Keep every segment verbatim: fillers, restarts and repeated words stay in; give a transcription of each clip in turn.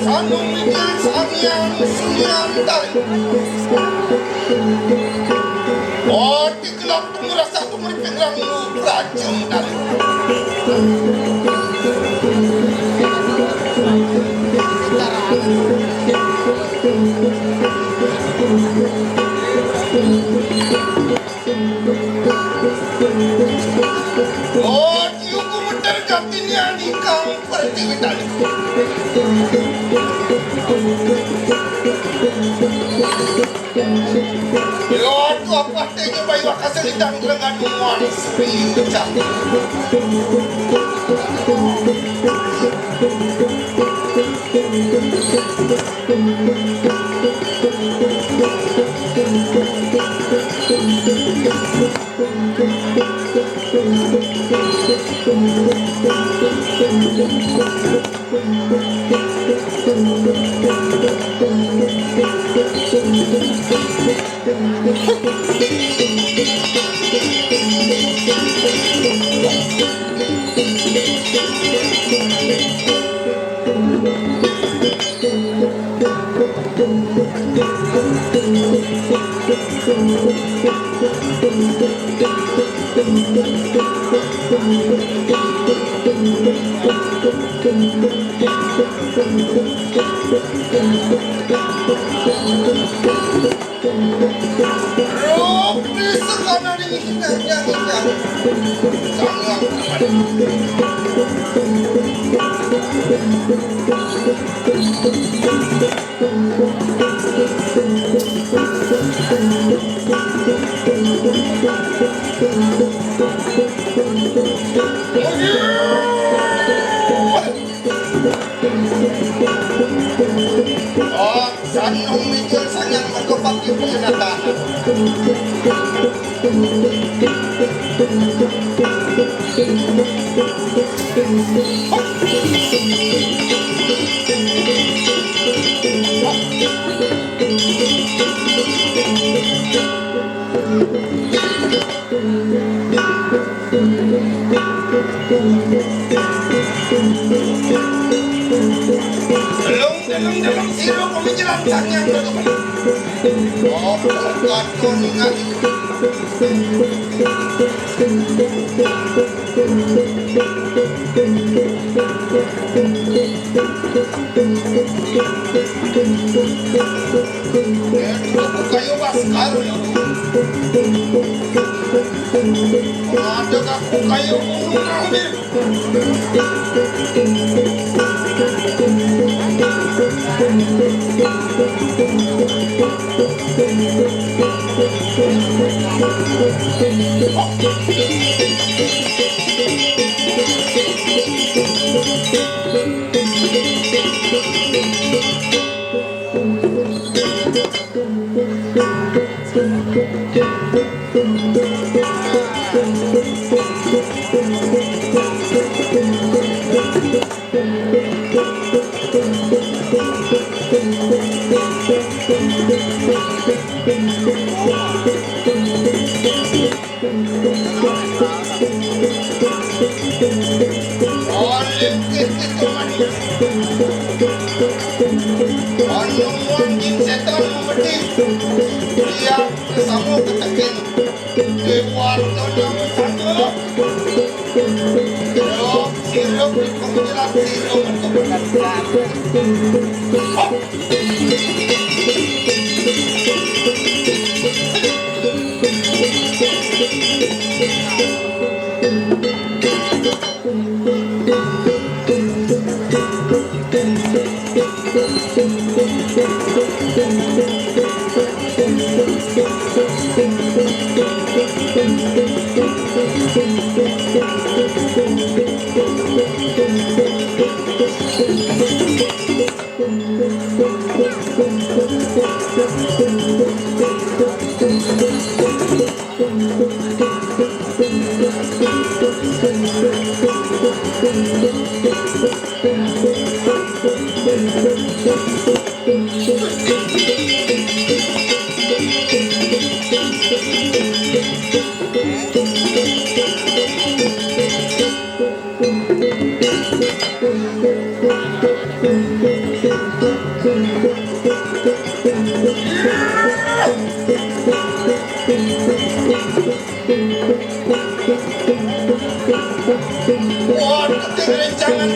Sanung mikil sangyang sunyang tarik. Oti kelak pengerasa tumrip pengrang lu berajam tarik. Oh, diukur tergantinya di kampung pertiwi tadi. Yo, tu apa tanya bayu kasih lidang dengan muan suwi ucap. Robi sekana dingin nanya nanya. Sangat. Oh, sanung mikil sangyang mergo pati pesenatan. Deleng, deleng, deleng, sira pemikiran sangyang berkepen. Oh, katon ngali. Eh, aku kayu baskar ya. Ada aku kayu gunung hampir. Anu wong jin setan mati. Iya, sama ketekin. Dewa Arjuna Sandra. Yo, sirup di pengiran sirup. Waduh, jangan.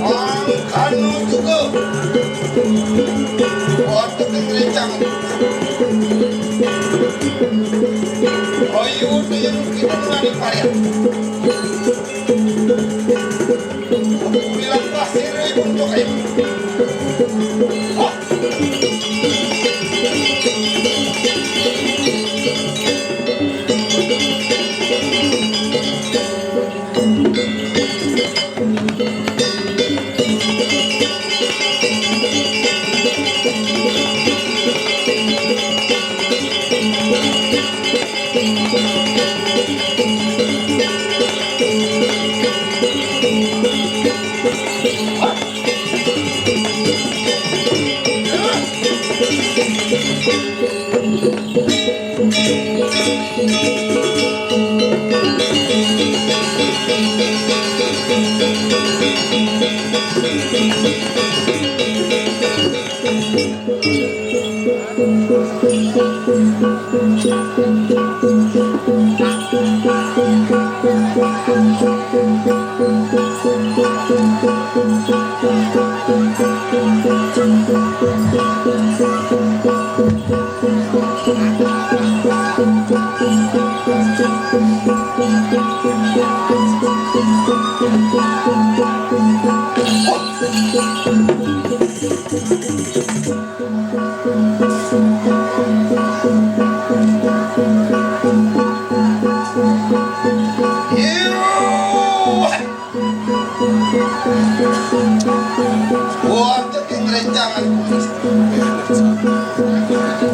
Ang kanu juga. Waduh, kencang. Ayo, dia kita nari parian. Bilang pasir, ibu, untuk ayo. Wah, jadi ngerencangan.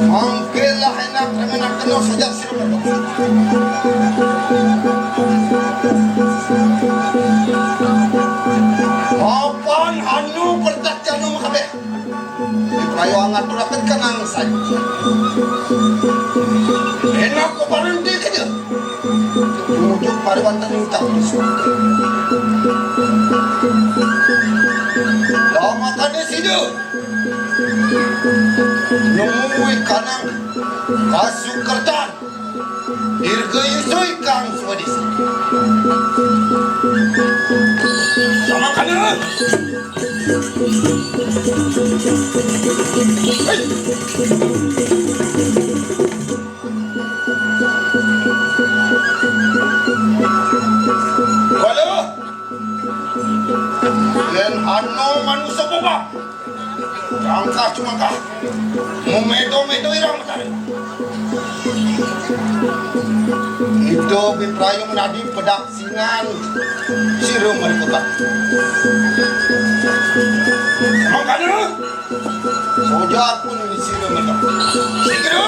Mangkelah enak dengan kenal saja sirna. Papan anu percaya anu makabeh. Ayo angaturaken kanang saja. Enak paparenti kenya. Tumuju pariwantan utang. Lama kada sida. Nemui kanang kasukertan. Dirgayusa ikang swadesa. Sama kana. Hei. Kala. Yen ana manusa bobak. Langkah cumangkah. Memedo-medo irang matari. Ini Ida Biprayung nadi pedak singan sira mereka. Makanya, soja pun ini sira mereka. Segera.